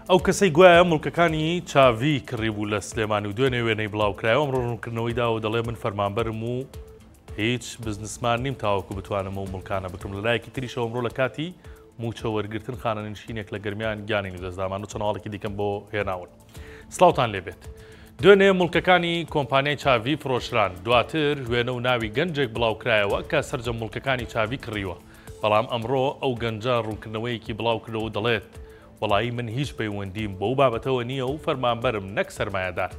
ئەو کەسەی گوایە موڵکەکانی چاڤی کڕیبوو لە سلێمانی و دوێنێ وێنەی بڵاوکرایەوە ئەمڕۆ ڕوونکردنەوەی داوە و دەڵێ من فەرمانبەرم و هیچ بزنسمان نیم تاوەکو بتوانم ئەو موڵکانە بکڕم. لەلایەکی تریشەوە ئەمڕۆ لە کاتی مووچە وەرگرتن خانەنشینێک لە گەرمیان گیانی لەدەستدامان و چەند هەواڵێکی دیکەم بۆ هێناون. سڵاوتان لێبێت. دوێنێ موڵکەکانی کۆمپانیای چاڤی فرۆشران، دواتر وێنە و ناوی گەنجێک بڵاوکرایەوە کە سەرجەم موڵکەکانی چاڤی کڕیوە، بەڵام ئەمڕۆ ئەو گەنجە ڕوونکردنەوەیەکی بڵاوکردەوە و دەڵێت، وەڵایی من هیچ پەیوەندیم بەو بابەتەوە نییە و فەرمانبەرم نەک سەرمایەدار.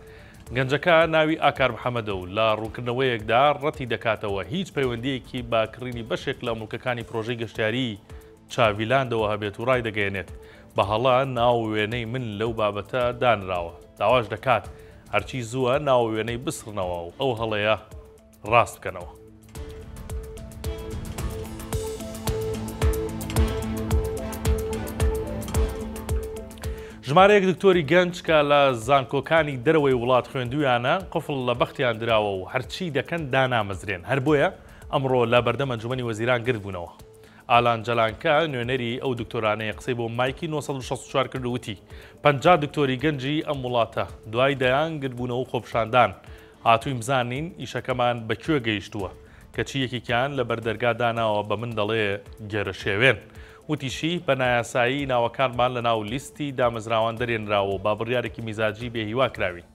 گەنجەکە ناوی ئاکار محەمەدە و لە ڕوونکردنەوەیەکدا ڕەتی دەکاتەوە هیچ پەیوەندییەکی بە کڕینی بەشێک لە موڵکەکانی پرۆژەی گەشتیاریی چاڤیلاندەوە هەبێت و ڕایدەگەیەنێت، بە هەڵە ناو و وێنەی من لەو بابەتە دانراوە، داواش دەکات هەرچی زووە ناو و وێنەی بسڕنەوە و ئەو هەڵەیە ڕاست بکەنەوە. ژمارەیەک دکتۆری گەنج کە لە زانکۆکانی دەرەوەی وڵات خوێندویانە قفڵ لە بەختیان دراوە و هەرچی دەکەن دانامەزرێن، هەر بۆیە ئەمڕۆ لە بەردەم ئەنجومەنی وەزیران گردبوونەوە. ئالان جەلانکە، نوێنەری ئەو دکتۆرانەیە قسەی بۆ مایکی 964 کرد و وتی، 50 دکتۆری گەنجی ئەم وڵاتە دوای دەیان گردبوونەوە و خۆپیشاندان هاتووین بزانین ئیشەکەمان بە کوێ گەیشتووە، کەچی یەکێکیان لە بەردەرگا داناوە بە من دەڵێ گێرەشێوێن. وتیشی، بە نایاسایی ناوەکانمان لەناو لیستی دامەزراوان دەرێنراوە و بە بڕیارێکی میزاجی بێهیوا کراوین.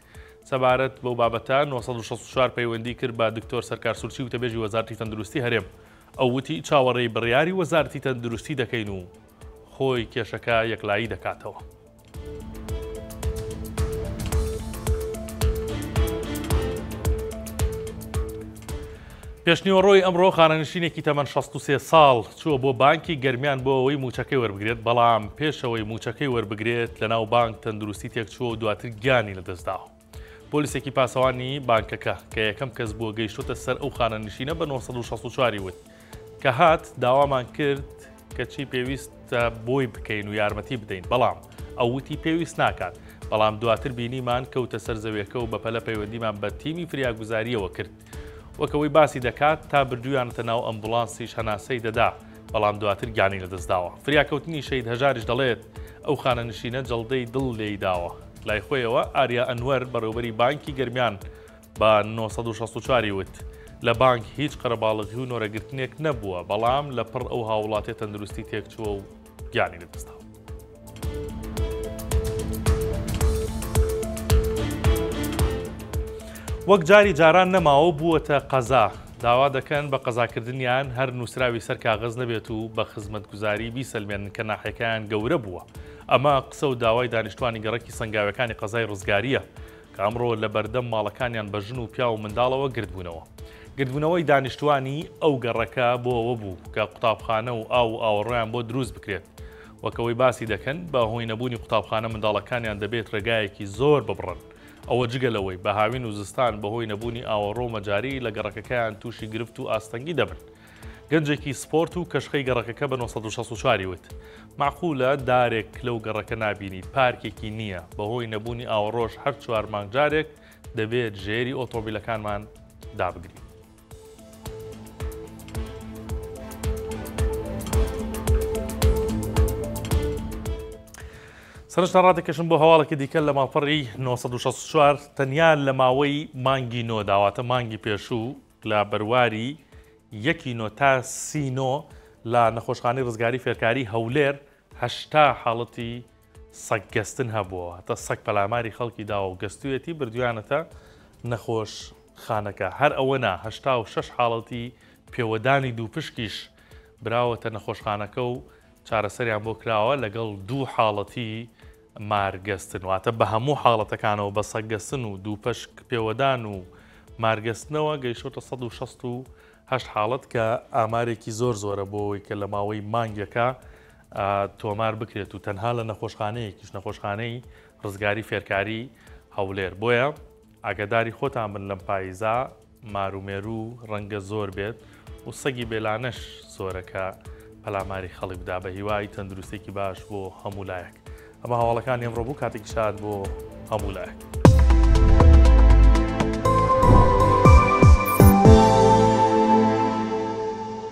سەبارەت بەو بابەتە 964 پەیوەندی کرد بە دکتۆر سەرکار سورچی وتەبێژی وەزارەتی تەندروستی هەرێم. ئەو وتی، چاوەڕێی بڕیاری وەزارەتی تەندروستی دەکەین و خۆی کێشەکە یەکلایی دەکاتەوە. پێشنیوەڕۆی ئەمڕۆ خانەنشینێکی تەمەن 63 ساڵ چووە بۆ بانکی گەرمیان بۆ ئەوەی مووچەکەی وەربگرێت، بەڵام پێشەوەی مووچەکەی وەربگرێت لەناو بانک تەندروستی تێکچووە و دواتر گیانی لەدەستداوە. پۆلیسێکی پاسەوانی بانکەکە کە یەکەم کەس بووە گەیشتۆتە سەر ئەو خانەنشینە بە 964 ی وت کە هات داوامان کرد کە چی پێویستە بۆی بکەین و یارمەتی بدەین بەڵام ئەو وتی پێویست ناکات بەڵام دواتر بینیمان کەوتە سەر زەویەکە و بەپەلە پەیوەندیمان بە تیمی فریاگوزاریەوە کرد وەک ئەوەی باسی دەکات تا بردوویانەتە ناو ئەمبوڵانسیش هەناسەی دەدا بەڵام دواتر گیانی لەدەستداوە فریاکەوتنی شەهید هەژاریش دەڵێت ئەو خانەنشینە جەڵدەی دڵ لێی داوە. لای خۆیەوە ئاریا ئەنوەر بەڕێوبەری بانکی گەرمیان بە 964 ی وت، لە بانک هیچ قەرەباڵغی و نۆرەگرتنێک نەبووە، بەڵام لە پڕ ئەو هاووڵاتیە تەندروستی تێکچووە و گیانی لەدەستداوە. وەک جاری جاران نەماوە و بووەتە قەزا، داوا دەکەن بە قەزاکردنیان هەر نووسراوی سەر کاغەز نەبێت و بە خزمەتگوزاری بیسەلمێنن کە ناحیەکەیان گەورە بووە. ئەمە قسە و داوای دانیشتوانی گەڕەکی سەنگاوێکانی قەزای ڕزگارییە کە ئەمڕۆ لە بەردەم ماڵەکانیان بە ژن و پیاو و منداڵەوە گردبوونەوە. گردبوونەوەی دانیشتوانی ئەو گەڕەکە بۆ ئەوە بوو کە قوتابخانە و ئاو و ئاوەڕۆیان بۆ دروست بکرێت. وەک ئەوەی باسی دەکەن بە هۆی نەبوونی قوتابخانە منداڵەکانیان دەبێت ڕێگایەکی زۆر ببڕن. ئەوە جگە لەوەی بە هاوین و زستان بەهۆی نەبوونی ئاوەڕۆ و مەجاری لە گەڕەکەکەیان تووشی گرفت و ئاستەنگی دەبن. گەنجێکی سپۆرت و کەشخەی گەڕەکەکە بە 964 ی وت، مەعقولە دارێک لەو گەڕەکە نابینیت، پارکێکی نییە، بەهۆی نەبوونی ئاوەڕۆش هەر چوار مانگ جارێک دەبێت ژێری ئۆتۆمبیلەکانمان دابگرین. سەرنجتان ڕادەکێشم بۆ هەواڵێکی دیکە لە ماڵپەڕی 964 تەنیا لە ماوەی مانگی نۆ داواتە مانگی پێشوو لە بەرواری یەکی نۆ تا سی نۆ لە نەخۆشخانەی ڕزگاری فێرکاری هەولێر 80 حاڵەتی سەگ گەستن هەبووە هەتا سەگ پەلاماری خەڵکی داوە و گەستویەتی بردویانەتە نەخۆشخانەکە هەر ئەوە نا 86 حاڵەتی پێوەدانی دووپشکیش براوەتە نەخۆشخانەکە و چارەسەریان بۆ کراوە لەگەڵ دوو حاڵەتی مارگەستن واتە بە هەموو حاڵەتەکانەوە بە سەگگەستن و دووپشک پێوەدان و مارگەستنەوە گەیشتۆتە 168 حاڵەت کە ئامارێکی زۆر زۆرە بۆ ئەوەی کە لە ماوەی مانگێکا تۆمار بکرێت و تەنها لە نەخۆشخانەیەکیش نەخۆشخانەی ڕزگاری فێرکاری هەولێر بۆیە ئاگاداری خۆتان بن لەم پاییزا مار و مێروو ڕەنگە زۆر بێت و سەگی بێلانەش زۆرە کە پەلاماری خەڵک بدا بە هیوای تەندروستێکی باش بۆ هەموو لایەک ئەمە هەواڵەکانی ئەمڕۆ بوو کاتێکی شاد بۆ هەموو لایەک.